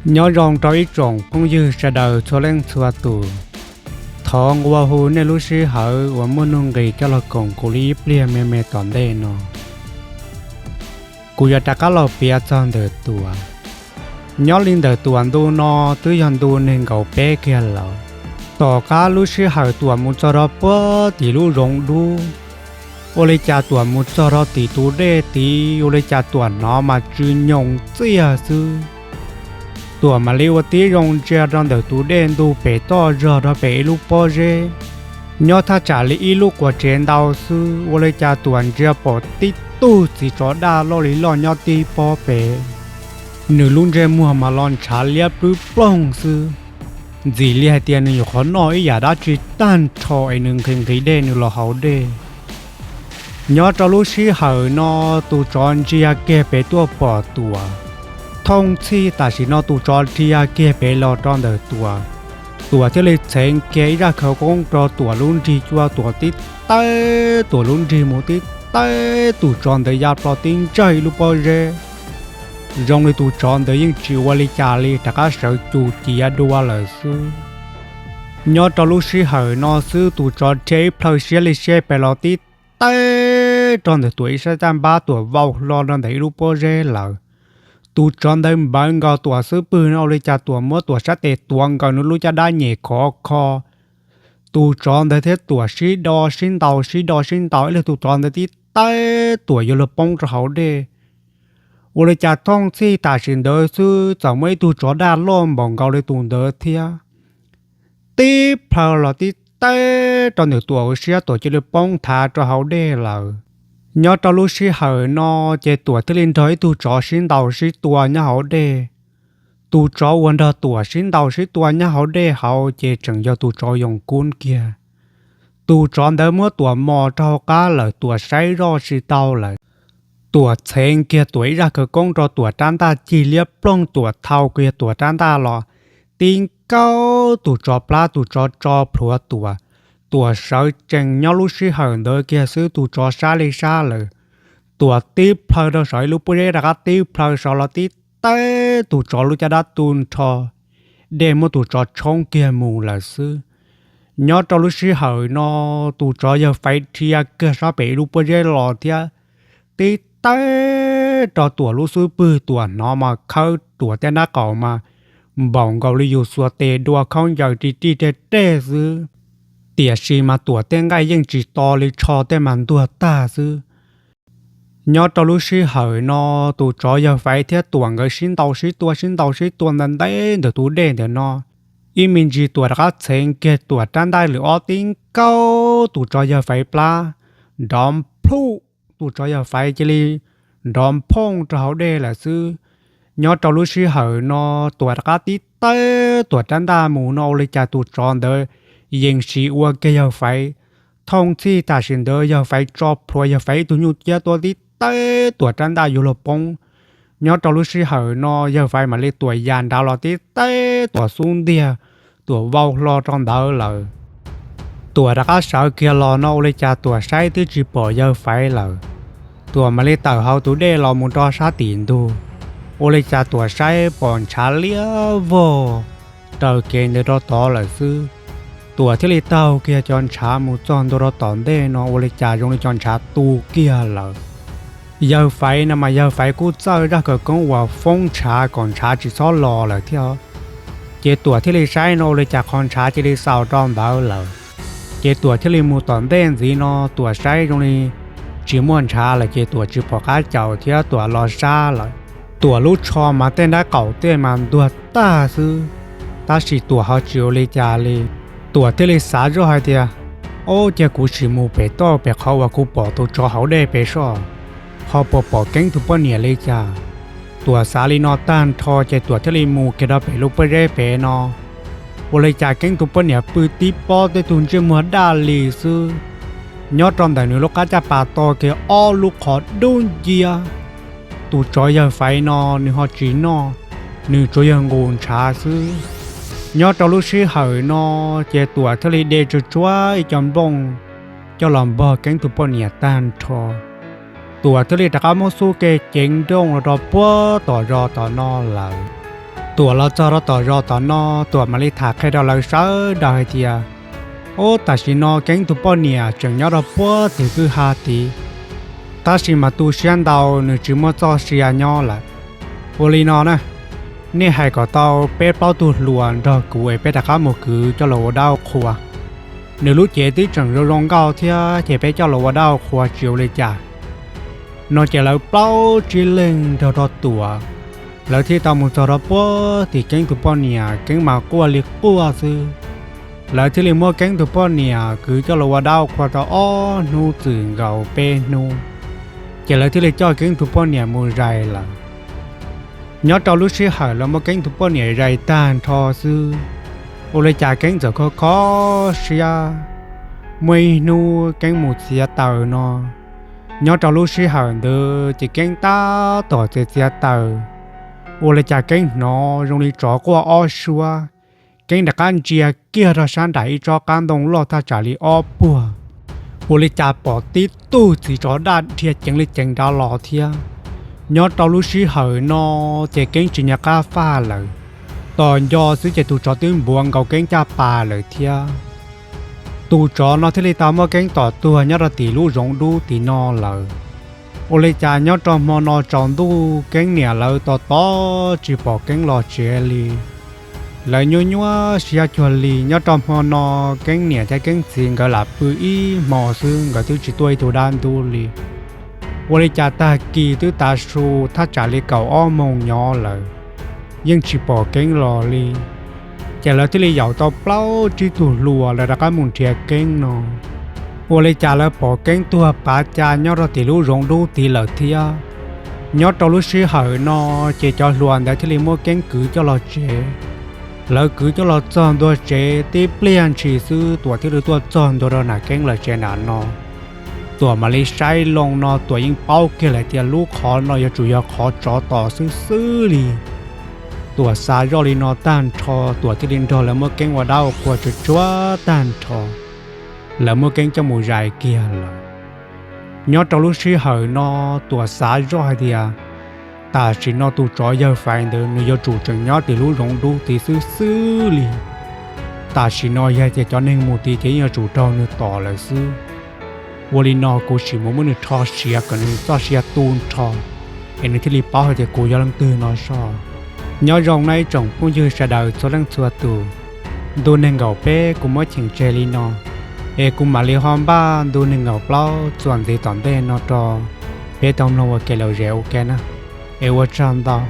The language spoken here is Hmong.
Nyob zoo rau ib tsoom phooj ywg sawv daws txhua leej txhua tus. Thov nqua hu nej lub sij hawm uas muaj nuj nqis coj los koom kuv li ib pliag me me tom ntej no. Kuv yuav rov qab los piav txog ntawm Tuam. Nyob li ntawm Tuam ntu no twb yog ntu nees nkaum peb kiag lawm. Tom qab lub sij hawm Tuam mus txog rau puag tim lub zoov dub, ua li cas Tuam mus txog rau tim tus dej tid, ua li cas Tuam hnov mas tsw nyoos txiaj xwb. Tuam mam li ua tib zoo ntsia rau ntawm tus dej ntu pem toj zog rau pem ib lub pob zeb. Nyob thaj tsam li ib lub quas tsev ntau xwb, ua li cas Tuam ntsia pom tib tug txiv tsov daj loj li loj nyob tib pob pem. Nws lub ntsej muag mas los ntshav liab plwb ploog xwb, ntxim li hais tias nws nyuam qhuav noj ib yam dab tsi tag nrho es nws nqhis nqhis dej nws los haus dej. Nyob rau lub sij hawm no, tus tsov ntsia kiag pem tuaj pom Tuam. Thooj txhij tam sim no tus tsov dhia kiag pem los rau ntawm Tuam. Tuam thiaj li txheev kiag ib zaj khawv koob rau Tuam lub nrig cua, Tuam tib tawb Tuam lub nrig mus tib tawb, tus tsov ntawd ya plaws tib ntsawj ib lub pob zeb. Zoo li tus tsov ntawd yeej tsis ua li cas li, rov qab sawv cus ciav dua lawm xwb. Nyob rau lub sij hawm no xwb, tus tsov dhia ib plhaw siab li siab pem los tib tawb rau ntawm Tuam ib sab caj npab, Tuam vau hlo rau ntawm ib lub pob zeb lawm. Tus tsov ntawd npawv nkaus Tuam xub pwg no, ua li cas Tuam muab Tuam sab tes tuav nkaus nws lub caj dab nyem khov kho. Tus tsov ntawd thiab Tuam sib do sib ntaus, sib do sib ntaus ib lig, tus tsov ntawd tib tawb Tuam yuav luag poob rau hauv dej. Ua li cas thooj txhij tam sim ntawd xwb txawm muaj ib tug tsov daj loj npaum nkaus li tus ntawd thiab, tib plhaw los tib tawb rau ntawm Tuam hauv siab, Tuam cia li poob thav rau hauv dej lawm. Nyob rau lub sij hawm no, ces Tuam thiaj li nrog ib tug tsov sib ntaus sib tua nyob hauv dej. Tus tsov uas nrog Tuam sib ntaus sib tua nyob hauv dej hauv ces tseem yog tus tsov yoos kub kiag. Tus tsov ntawd muab Tuam mos rau hauv qab lawm, Tuam saib zoj tsis tau lawm. Tuam txheev kiag Tuam ib zaj khawv koob rau Tuam rab ntaj cig liab ploog, Tuam thau kiag Tuam rab ntaj los tib nkaug tus tsov plab, tus tsov tso plhuav Tuam. Tuam sawv tsees nyob lub sij hawm ntawd kiag xwb, tus tsov sab li sab lawm. Tuam tib plhaw rau saum ib lub pob zeb, rov qab tib plhaw saud los tib tawb tus tsov lub caj dab tu nrho, dej muab tus tsov tshoob kiag mus lawm xwb. Nyob rau lub sij hawm no, tus tsov yawg Faiv dhia kiag sab pem ib lub pob zeb los thiab, tib tawb rau Tuam lub xub pwg, Tuam hnov mas khawb Tuam tej nraub qaum mas npaum nkaus li yus xuas tes dua khaub ncaws ri rij reg reg xwb. Tiam sis mas Tuam tej nqaij yeej tsis to li, tsho tej mas ntuag tag xwb. Nyob rau lub sij hawm no, tus tsov yawg Faiv thiab Tuam nkawd sib ntaus sib tua, sib ntaus sib tua ntawd ntev ntawm tus dej ntawm no. Ib me ntsis Tuam rov qab txheev kiag Tuam rab ntaj lwm ob tib nkaug tus tsov yawg Faiv plab, nrov npluj, tus tsov yawg Faiv cia li nrov nphooj rau hauv dej lawm xwb. Nyob rau lub sij hawm no, Tuam rov qab tib tawb Tuam rab ntaj mus no, ua li cas tus tsov ntawd yeej sim ua kiag yawg Faiv. Thooj txhij tam sim ntawd yawg Faiv tso plhuav yawg Faiv ib tug nyuj ciab tuaj tib tawb Tuam rab ntaj yuav luag poob. Nyob rau lub sij hawm no, yawg Faiv mam li Tuam ya nrad los tib tawb Tuam xub ntiag, Tuam vau hlo rau ntawd lawm. Tuam rov qab sawv kiag los no, ua li cas Tuam saib twb tsis pom yawg Faiv lawm. Tuam mam li tawm hauv tus dej los mus rau sab tim ntug, ua li cas Tuam saib pom ntshav liab vog raws kev ntawd rau tod lawm xwb. Tuam thiaj li taug kiag cov ntshav mus txog ntua rau tom ntej no, ua li cas zoo li cov ntshav tu kiag lawm. Yawg Faiv no mas yawg Faiv kuj txawj zaj khawv koob uas foob ntshav kom ntshav tsis txhob los lawm thiab. Ces Tuam thiaj li saib no, ua li cas qhov ntshav cia li xaus rau ntawd lawm. Ces Tuam thiaj li mus tom ntej ntxiv no, Tuam saib zoo li tsis muaj ntshav lawm ces Tuam tsis pom qab caum thiab, Tuam los sab lawm. Tuam lub tsho mas tej nraub qaum tej mas ntuag tag xwb, tab sis Tuam ho tsis ua li cas li. Tuam thiaj li xav zoj hais tias, Ob, cia kuv sim mus pem toj pem qhov uas kuv pom tus tsov hauv dej pem soj, ho puas pom Keeb tus poj niam li cas. Tuam xav li no tag nrho ces Tuam thiaj li mus kiag rau pem lub pob zeb pem no. Ua li cas Keeb tus poj niam pw tib pob, tej tug ntsej muag daj li xwb. Nyob rau ntawm nws lub qab caj pas to kiag ob lub qhov dub nciab. Tus tsov yawg Faiv no nws ho tsis noj, nws tsuas yog nqus ntshav xwb. Nyob rau lub sij hawm no, ces Tuam thiaj li de tsuag tsuag ib co nplooj coj los npog Keeb tus poj niam tag nrho. Tuam thiaj li rov qab muab xub ke ceev nrooj los rau puag tom zos tom no lawm. Tuam los txog rau tom zos tom no, Tuam mam li tham qhia rau lawv sawv daws hais tias, Ub, tam sim no Keeb tus poj niam tseem nyob rau puag tim kwj ha tid, tab sis mas tu siab ntau nws tsis muaj txoj sia nyob lawm. Ua li no na, nej hais kom tau peb plaub tug hluas nrog kuv es peb rov qab mus kwv coj los ua dab ua qhua. Nws lub cev twb tseem zoo zoo nkauj thiab, ces peb coj los ua dab ua qhua tsis ua li cas. No ces lawv plaub tsib leeg nrog rau Tuam, lawv thiaj tau mus txog rau puag tim Keeb tus poj niam, Keeb mas quaj li quaj xwb. Lawv thiaj li muab Keeb tus poj niam kwv coj los ua dab ua qhua tau ob hnub txwm nkaus peb hnub, ces lawv thiaj li coj Keeb tus poj niam mus zais lawm. Nyob rau lub sij hawm lawv muab Keeb tus poj niam zais tag nrho xwb, ua li cas Keeb txawm kho kho siab. Muaj ib hnub Keeb mus txiav taws no, nyob rau lub sij hawm ntawd ces Keeb tab tom txiav txiav taws, ua li cas Keeb hnov zoo li tsov quaj ob suab. Keeb rov qab ntsia kiag rau sab nraim ib tsob qab ntoo loj thaj tsam li ob puag, ua li cas pom tib tug txiv tsov daj dhia ceev li ceev nrad los thiab. Nyob rau lub sij hawm no ces Keeb tsis nco qab faj lawm, tos nco xwb ces tus tsov twb npuav nkaus Keeb caj pas lawm thiab. Tus tsov no thiaj li tau muab Keeb tom tuag nyob rau tim lub zoov dub tim no lawm. Ua li cas nyob rau hmo no tsaus ntuj Keeb niam lawv tos tos tsis pom Keeb los tsev li. Lawv nyuaj nyuaj siab cuag li, nyob rau hmo no Keeb niam thiab Keeb txiv nkawd lam pw ib hmo xwb nkawd twb tsis tuaj ib tug dab ntub li. Ua li cas tag kis twb tav su thaj tsam li kaum ob moos nyob lawm, yeej tsis pom Keeb los li. Ces lawv thiaj li yaum tau plaub tsib tug hluas lawv rov qab mus nrhiav Keeb no. Ua li cas lawv pom Keeb tuag pav ca nyob rau tim lub zoov dub tid lawm thiab. Nyob rau lub sij hawm no ces cov hluas ntawd thiaj li muab Keeb kwv coj los tsev. Lawv kwv coj los txog ntua tsev tib pliag ntshis xwb Tuam thiaj li tuaj txog ntua rau nram Keeb lawv tsev nram no. Tuam mam li saib loo no Tuam yeej paub kiag lawm tias lub qhov no yuav tsum yog qhov tsov tom xwb xwb li. Tuam xav zoj li no tag nrho Tuam thiaj li nrog lawv muab Keeb ua dab ua qhua tsuag tsuag tag nrho, lawv muab Keeb coj mus zais kiag lawm. Nyob rau lub sij hawm no Tuam xav zoj hais tias tam sim no tus tsov yawg Faiv ntawd nws yuav tsum tseem nyob tim lub zoov dub tid xwb xwb li. Tam sim no yog tias cov neeg mus tid ces yeej yuav tsum raug nws tom lawm xwb. Ua li no kuv sim mus muab nws rho siav kom nws txoj sia tu nrho, es nws thiaj li paub hais tias kuv yog leej twg no soj. Nyob zoo nawb ib tsoom phooj ywg sawv daws txhua leej txhua tus, ntu nees nkaum peb kuv muab cheem tseg li no, es kuv mam li ho npaj ntu nees nkaum plaub txuas ntxiv tom ntej no rau peb tau mloog ua kev lom zem ua ke na. Es ua tsaug ntau.